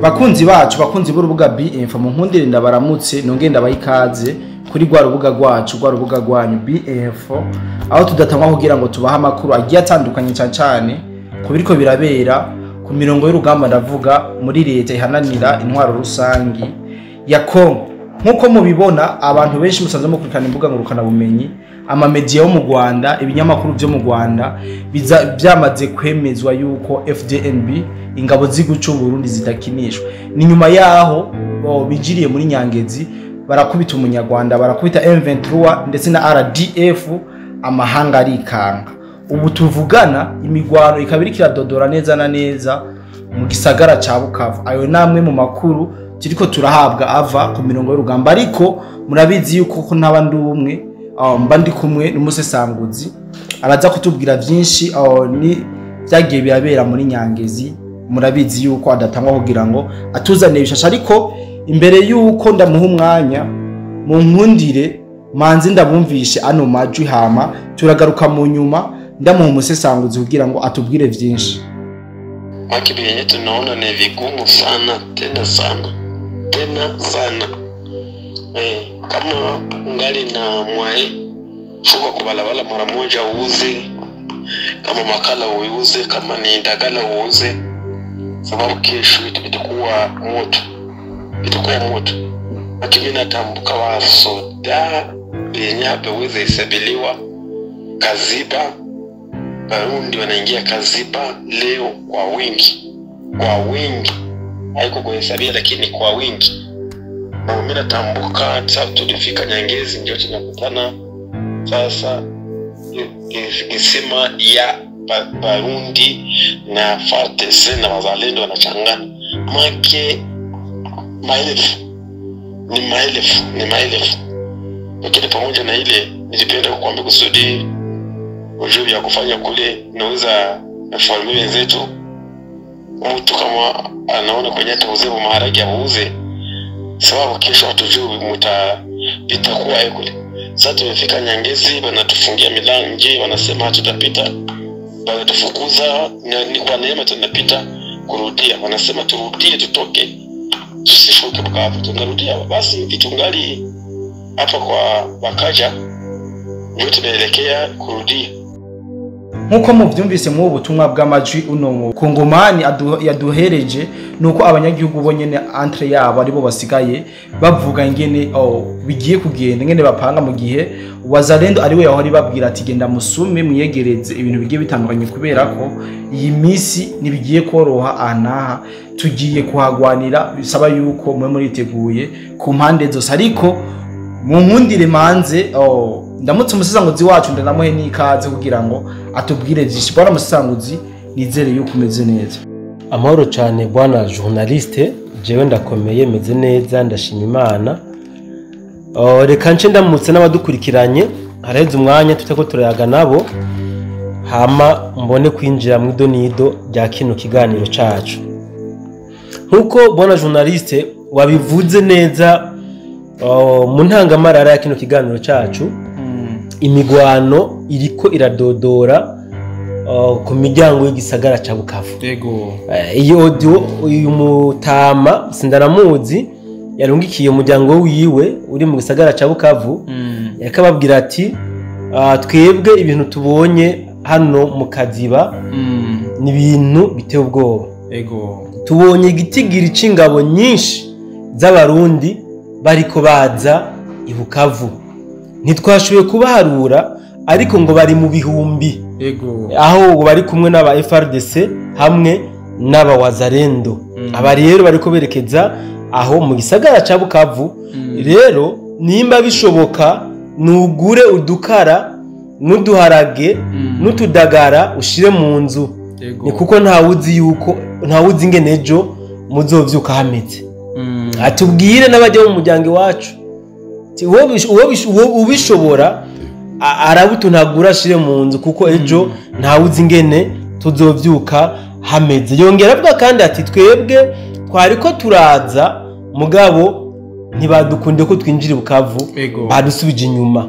Bakunzi bacu, bakunzi b'urubuga B-Info, mu nkundire ndabaramutse, nongeye ndabaha ikaze kuri rwa rubuga rwacu, rwa rubuga rwanyu B-Info, aho tudatangwa kugira ngo tubahe amakuru agiye atandukanye, cyane cyane ku biriko birabera ku mirongo y'urugamba, ndavuga muri leta ihananira intwaro rusangi ya Kongo. Nk'uko mubibona, abantu benshi musanzwe mukurikirana imbuga ngurukanabumenyi, amamediya yo mu Rwanda, ibinyamakuru byo mu Rwanda, biza byamaze kwemezwa yuko FDNB, ingabo z'igihugu cy'u Burundi, zidakinishwa. Ni nyuma yaho binjiriye muri Nyangezi, barakubita umunyarwanda, barakubita M23 ndetse na RDF, amahanga arikanga. Ubu tuvugana imigwano ikaba iriko iradodora neza na neza mu gisagara ca Bukavu. Ayo namwe mu makuru turiko turahabwa ava ku mirongo y'urugamba, ariko murabizi yuko ko ntaba ndi umwe, mba ndi kumwe n'umusesanguzi, araza kutubwira vyinshi ni byagiye birabera muri Nyangezi. Murabizi yuko adatangwa kugira ngo atuzanire ibishasha, ariko imbere yuko ndamuha umwanya, mu nkundire manzi ndabumvishe ano majwi, hama turagaruka mu nyuma ndamuha umusesanguzi kugira ngo atubwire vyinshi. Maki vyenye tunaona ni vigumu sana tena sana tena sana. Kama ungali na mwai, shuka kwa balabala mara moja uuze, kama makala uuze, kama ni ndagala uuze, sababu kesho itakuwa moto, itakuwa moto. Lakini mimi natambuka wasoda yenye hapeweza isabiliwa Kaziba. Barundi wanaingia Kaziba leo kwa wingi, kwa wingi, haiko kuhesabia, lakini kwa wingi. Na mimi natambuka sasa tulifika Nyangezi, ndio tunakutana sasa kisima ya Barundi na FARDC na wazalendo wanachangana, make maelfu ni maelfu ni maelfu. Lakini pamoja na ile, nilipenda kukuambia kusudi ujue ya kufanya kule, naweza nafahamu wenzetu, mtu kama anaona kwenye atauze maharage auze, sababu kesho hatujui muta itakuwa kule. Sasa tumefika Nyangezi, wanatufungia milango nje, wanasema hatutapita, wanatufukuza. Ni kwa neema tunapita kurudia, wanasema turudie, tutoke, tusishuke Bukavu, tunarudia. Basi itungali hapa kwa wakaja, ndio tunaelekea kurudia. Nkuko muvyumvise mu butumwa bw'amajwi uno mukongomani yaduhereje, nuko abanyagihugu bonyene entre yabo aribo basigaye bavuga ingene bigiye kugenda, ingene bapanga, mu gihe Wazalendo ariwe yahora babwira ati: "Genda musume, mwiyegereze ibintu bigiye bitandukanye, kubera ko iyi misi ntibigiye koroha, aha tugiye kuhagwanira, bisaba yuko mwe muriteguye ku mpande zose." Ariko mu nkundire manze ndamutse umusisanguzi wacu, ndanamuhe n'ikaze kugira ngo atubwire byinshi. Bwana musisanguzi, nizere yuko umeze neza. Amahoro cyane, bwana journaliste. Jewe ndakomeye, meze neza, ndashima Imana. Reka nce ndamutse n'abadukurikiranye, haraheze umwanya tutako turayaga nabo, hama mbone kwinjira mu idonido rya kino kiganiro cacu. Nkuko bwana journaliste wabivuze neza mu ntangamarara ya kino kiganiro cacu, imigwano iriko iradodora ku miryango y'igisagara ca Bukavu. Iyo audio uyu mutama sindanamuzi yarungikiye umuryango wiwe uri mu gisagara ca Bukavu, yakababwira ati: "Twebwe ibintu tubonye hano mu Kaziba ni ibintu biteye ubwoba. Tubonye igitigiri c'ingabo nyinshi z'Abarundi bariko baza i Bukavu. Ntitwashoboye kubaharura, ariko ngo bari mu bihumbi, aho bari kumwe n'aba FRDC hamwe n'aba Wazalendo. Aba rero bariko berekeza aho mu gisagara ca Bukavu. Rero nimba bishoboka, nugure udukara n'uduharage n'utudagara ushire mu nzu, ni kuko ntawuzi yuko ntawuzi ingene ejo muzovyuka hameze." Atubwire n'abajya mu muryango iwacu Ati, uwo ubishobora arabutunagura ashire mu nzu, kuko ejo ntawuzi ingene tuzovyuka hameze. Yongera avuga kandi ati: "Twebwe twariko turaza, mugabo ntibadukunde ko twinjira i Bukavu, badusubije inyuma."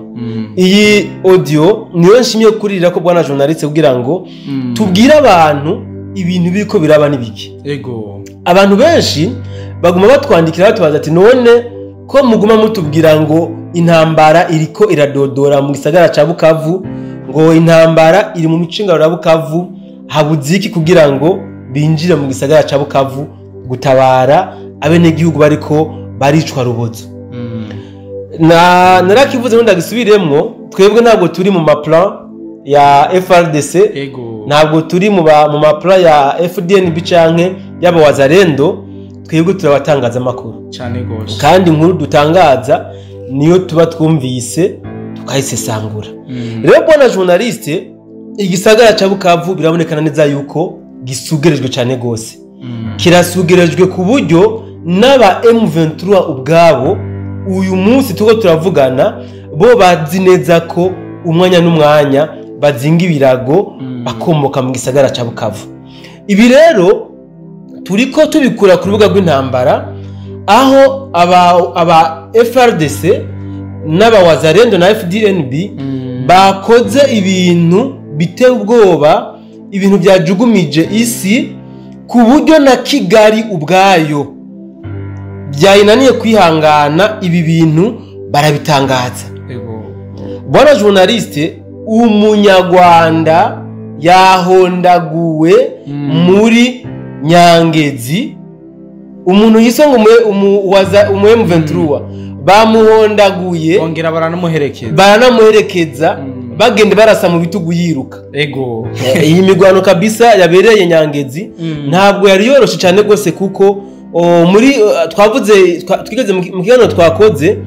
Iyi audio niyo nshimye kurira ko, bwana journaliste, kugira ngo tubwire abantu. Ibintu biriko biraba nibiki? Ego. Abantu benshi baguma batwandikira batubaza ati none ko muguma mutubwira ngo intambara iriko iradodora mu gisagara ca Bukavu, ngo intambara iri mu micingaro ya Bukavu, habuze iki kugira ngo binjire mu gisagara ca Bukavu gutabara abenegihugu bariko baricwa rubozo? Na narakivuze ngo ndagisubiremwo, twebwe ntabwo turi mu maplan ya FRDC. Ego. Ntabwo turi mu maplan ya FDNB canke y'aba Wazalendo, twebwe turabatangaza amakuru cyane gose, kandi inkuru dutangaza niyo tuba twumvise tukayisesangura. Rero bwana journaliste, igisagara ca Bukavu birabonekana neza yuko gisugerejwe cyane gose. Kirasugerejwe ku buryo n'aba M23 ubwabo uyu munsi tuko turavugana bo bazi neza ko umwanya n'umwanya bazinga ibirago bakomoka mu gisagara ca Bukavu. Ibi rero turiko tubikura ku rubuga rw'intambara, aho aba FRDC n'aba Wazalendo na FDNB bakoze ibintu biteye ubwoba, ibintu byajugumije isi, ku buryo na Kigali ubwayo byayinaniye kwihangana, ibi bintu barabitangaza. Ego. Bwana journaliste, umunyarwanda yahondaguwe muri Nyangezi, umuntu yise ngo umu M23 bamuhondaguye, bongera baranamuherekeza, bagende barasa mu bitugu yiruka. Ego. Iyi migwano kabisa yabereye Nyangezi ntabwo yari yoroshe cyane gose, kuko muri twavuze twigeze mu kiganiro twakoze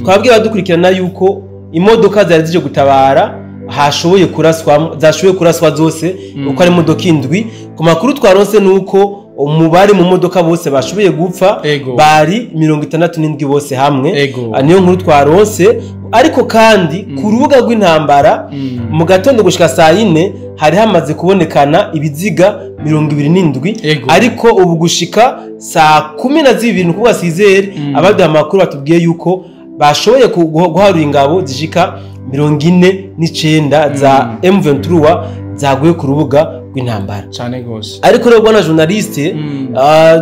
twabwiye abadukurikirana yuko imodoka zari zije gutabara hashoboye kuraswa, zashoboye kuraswa zose uko ari imodoka indwi. Ku makuru twaronse nuko umubare mu modoka bose bashoboye gupfa bari 67 bose hamwe. Niyo nkuru twaronse. Ariko kandi ku rubuga rw'intambara mu gatondo gushika saa 4 hari hamaze kubonekana ibiziga 27, ariko ubu gushika saa 12 kuvuga 6h abaduha amakuru batubwiye yuko bashoboye guharura ingabo zishika 49 za M23 zaguye ku rubuga rw'intambara cyane gose. Ariko rero bwana journaliste,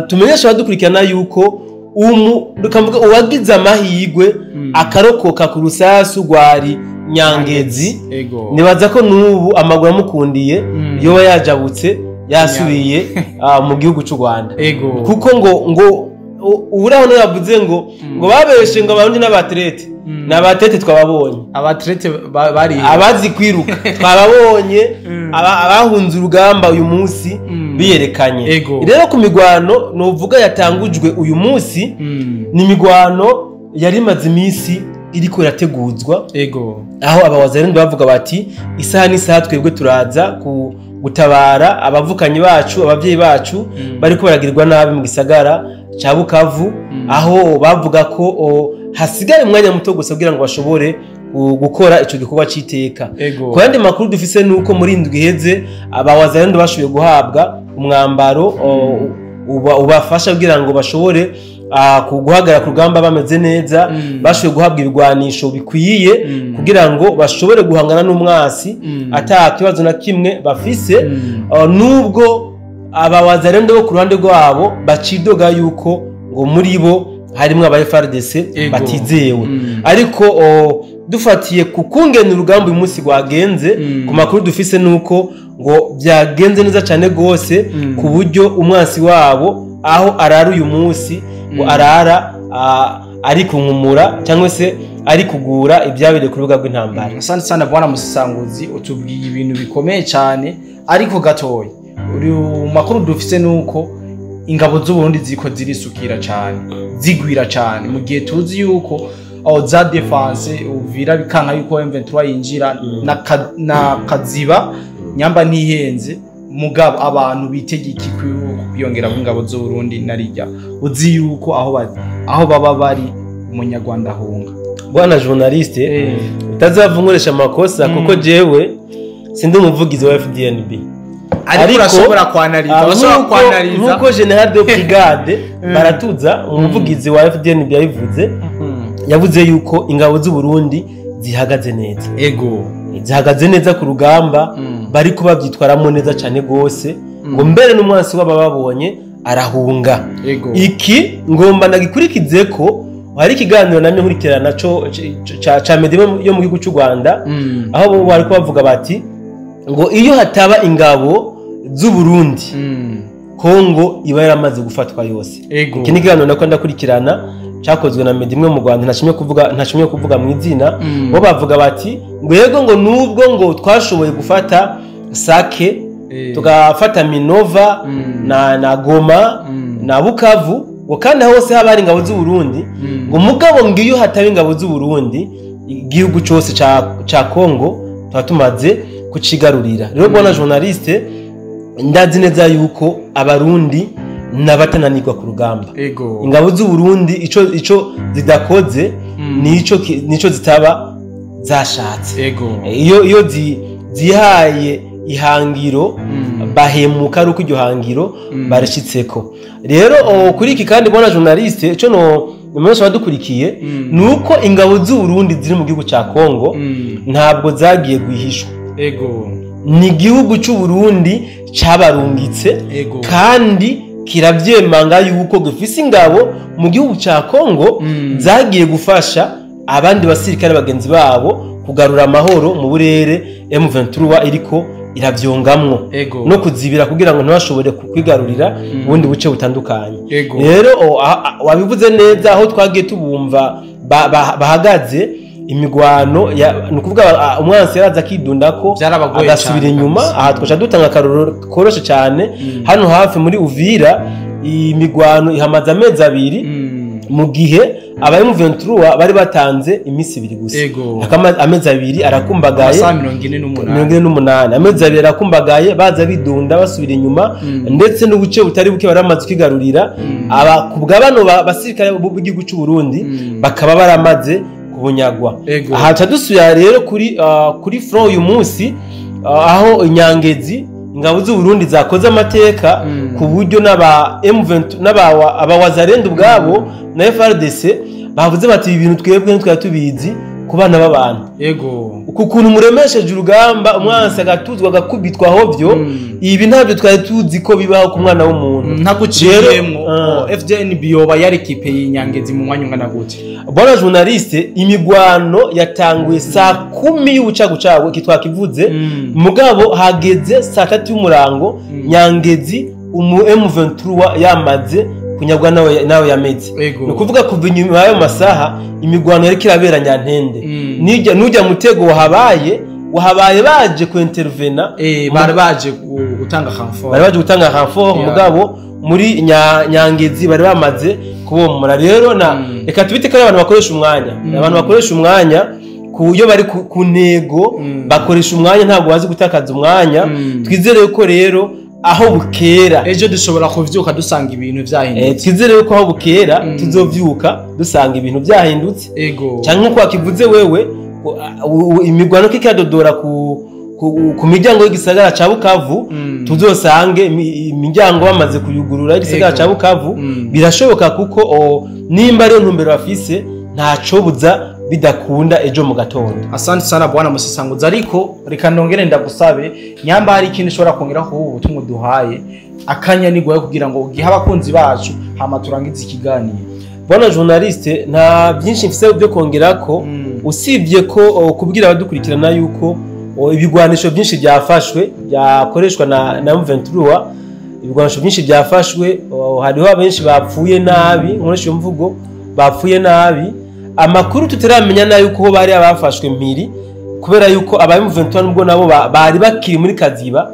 tumenyesha abadukurikirana yuko uwagize amahirwe akarokoka ku rusasu rwari Nyangezi, nibaza ko n'ubu amaguru amukundiye yoba yajabutse yasubiye mu gihugu cy'u Rwanda. Kuko ngo uraho yavuze ngo babeshe ngo abarundi n'abatrete, n'abatrete twababonye, abatrete bari abazi kwiruka twababonye, abahunze urugamba uyu munsi biyerekanye. Rero ku migwano novuga yatangujwe uyu munsi, ni migwano yari imaze iminsi iriko irateguzwa. Ego. Aho abawazalendo bavuga bati isaha n'isaha twebwe turaza ku gutabara abavukanyi bacu, abavyeyi bacu bariko baragirwa nabi mu gisagara ca Bukavu, aho bavuga ko hasigaye umwanya muto gusa kugira ngo bashobore gukora ico gikorwa c'iteka. Ku yandi makuru dufise nuko muri indwi iheze abawazalendo bashoboye guhabwa umwambaro ubafasha kugira ngo bashobore guhagarara ku rugamba bameze neza, bashoboye guhabwa ibigwanisho bikwiye kugira ngo bashobore guhangana n'umwasi ata kibazo na kimwe bafise. Nubwo abawazalendo bo ku ruhande rwabo bacidoga yuko ngo muri bo harimwo aba FRDC batizewe, ariko dufatiye ku kungena urugamba uyu munsi rwagenze, ku makuru dufise nuko ngo byagenze neza cyane gose, ku buryo umwansi wabo aho arara uyu munsi ngo arara ari kunkumura cyangwa se ari kugura ibyabereye ku rubuga rw'intambara. Asante sana bwana Musanguzi, utubwiye ibintu bikomeye cyane, ariko gatoya uri makuru dufise nuko ingabo z'u Burundi ziko zirisukira cyane, zigwira cyane, mu gihe tuzi yuko aho za defense Uvira bikanka yuko M23 yinjira na Kaziba nyamba ntihenze, mugabo abantu bitegiki kwiyongera kw'ingabo z'u Burundi narijya uzi yuko aho baba bari umunyarwanda ahunga. Bwana journaliste, utazavunguresha amakosa kuko jewe sindi umuvugizi wa FDNB, ariko urashobora kwanaliza, urashobora kwanaliza nkuko General de Brigade Baratuza umuvugizi wa FDNB yabivuze, yavuze yuko ingabo z'u Burundi zihagaze neza. Ego. Zihagaze neza ku rugamba, bari kuba byitwaramo neza cyane gose. Ngo mbere n'umwansi w'abababonye arahunga. Iki ngomba ndagikurikize ko hari ikiganiro namye nkurikirana naco ca Medime yo mu gihugu cy'u Rwanda, aho bo bari bavuga bati ngo iyo hataba ingabo z'u Burundi, Kongo iba yaramaze gufatwa yose. Iki ni ikiganiro nako ndakurikirana cyakozwe na Medimwe mu Rwanda, ntashimye kuvuga mu izina. Bo bavuga bati ngo yego, ngo nubwo ngo twashoboye gufata Sake, tugafata Minova na Goma na Bukavu, ngo kandi hose haba hari ingabo z'u Burundi, ngo mugabo ngo iyo hataba ingabo z'u Burundi igihugu cyose ca Kongo tuba tumaze kucigarurira. Rero bwana journaliste, ndazi neza yuko Abarundi n'abatananirwa ku rugamba. Ingabo z'u Burundi ico zidakoze nico zitaba zashatse. Iyo zihaye ihangiro, bahemuka ari uko iryo hangiro barishitseko. Rero kuri iki kandi, bwana journaliste, ico no umunsi wadukurikiye nuko ingabo z'u Burundi ziri mu gihugu ca Kongo ntabwo zagiye guhishwa. Ni igihugu cy'u Burundi cabarungitse, kandi kiravyemanga yuko gifise ingabo mu gihugu ca Kongo zagiye gufasha abandi basirikare bagenzi babo kugarura amahoro mu burere M23 iriko iravyongamwo, no kuzibira kugira ngo ntibashobore kwigarurira ubundi buce butandukanye. Rero wabivuze neza, aho twagiye tubumva bahagaze imigwano, ni ukuvuga umwansi yaraza akidunda ko Byarabagoye agasubira cane inyuma. kabisa. Aha twaca dutanga akarorero koroshe cyane: hano hafi muri Uvira imigwano ihamaze amezi 2, mu gihe aba M23 bari batanze iminsi 2 gusa. Amezi 2 arakumbagaye. Amasaha 48. 48. Amezi 2 arakumbagaye, baza bidunda basubira inyuma, ndetse n'ubuce butari buke baramaze kwigarurira. Aba kubwa bano basirikare b'igihugu cy'u Burundi bakaba baramaze kubunyagwa. Aha ca dusubira rero kuri front uyu munsi, aho Inyangezi ingabo z'u Burundi zakoze amateka, ku buryo n'aba M20 n'aba abawazarenda ubwabo na FARDC bavuze bati: "Ibi bintu twebwe ntitwari tubizi ku bana b'abantu." Uku kuntu muremesheje urugamba, umwansi agatuzwa agakubitwa hovyo, ibi ntabyo twari tuzi ko bibaho ku mwana w'umuntu. Ntaguciyemwo, Rero, FDNB yoba yarekipe y'Inyangezi mu mwanya ungana gute? Bwana journaliste, imigwano yatanguye saa 10 y'ubucagucagu, iki twakivuze, mugabo hageze saa 3 y'umurango Nyangezi umu M23 yamaze kunyagwa, nawe yameze. Ni ukuvuga kuva inyuma y'ayo masaha imigwano yariko irabera Nyantende. Nijya nujya mutego wahabaye baje ku intervena. Bari baje gutanga renfort. Bari baje gutanga renfort, mugabo muri Nyangezi bari bamaze kubomora. Rero na reka tubite ko ari abantu bakoresha umwanya, abantu bakoresha umwanya ku iyo bari ku ntego, bakoresha umwanya, ntabwo bazi gutakaza umwanya. Twizere ko rero aho bukera ejo dushobora kuvyuka dusanga ibintu vyahindutse. Twizere ko aho bukera tuzovyuka dusanga ibintu byahindutse, cyangwa nk'uko wakivuze wewe, imigwano ko ikiradodora ku miryango y'igisagara ca Bukavu, tuzosange imiryango bamaze kuyugurura y'igisagara ca Bukavu. Birashoboka kuko nimba ariyo ntumbero bafise, ntaco buza bidakunda ejo mu gatondo. Asante sana bwana Musisanguza, ariko reka nongere ndagusabe nyamba hari ikintu ushobora kongera ku ubu butumwa duhaye akanya nigwaye kugira ngo ugihe abakunzi bacu, hama turangize ikiganiro. Bwana journaliste, nta byinshi mfise byo kongerako, usibye ko kubwira abadukurikirana yuko ibigwanisho byinshi byafashwe byakoreshwa na M23. Ibigwanisho byinshi byafashwe, hariho abenshi bapfuye nabi, nkoresha iyo mvugo, bapfuye nabi. Amakuru tutaramenya nayo yuko bari abafashwe mpiri, kubera yuko aba M23 nubwo nabo bari bakiri muri Kaziba,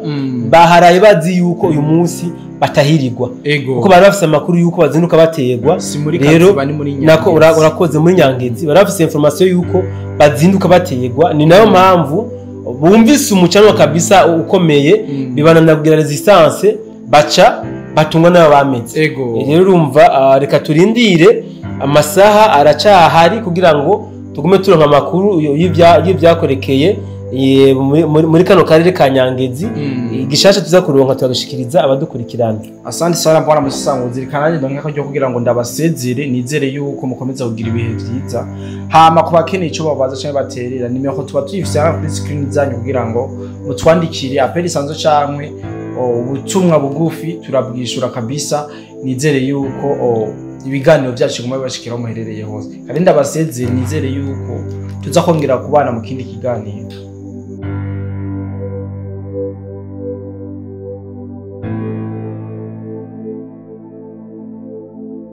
baharaye bazi yuko uyu munsi batahirirwa, kuko bari bafise amakuru yuko bazinduka baterwa. Si muri Rero Kaziba, ni muri nako Nyangezi. Urakoze, muri Nyangezi bari bafise information yuko bazinduka baterwa, ni nayo mpamvu bumvise umucanwa kabisa ukomeye, bibananira kugira resistance, baca batungwa n'abo bameze. Rero urumva, reka turindire, amasaha aracahari kugira ngo tugume turonka amakuru y'ibyakorekeye muri kano karere ka Nyangezi. Igishasha tuza kuronka turagishikiriza abadukurikirana. Asante sana bwana Musisanguza, reka nanjye ndonke akaryo kugira ngo ndabasezere, nizere yuko mukomeza kugira ibihe vyiza. Hama ku bakeneye ico babaza canke baterera, nimero tuba tuyifise hano kuri screen zanyu kugira ngo mutwandikire appel isanzwe cankwe. Ubutumwa bugufi turabwishura kabisa. Nizere yuko ibiganiro byacu biguma bibashikira aho muherereye hose, kandi ndabasezeye, nizere yuko tuza kongera kubana mu kindi kiganiro.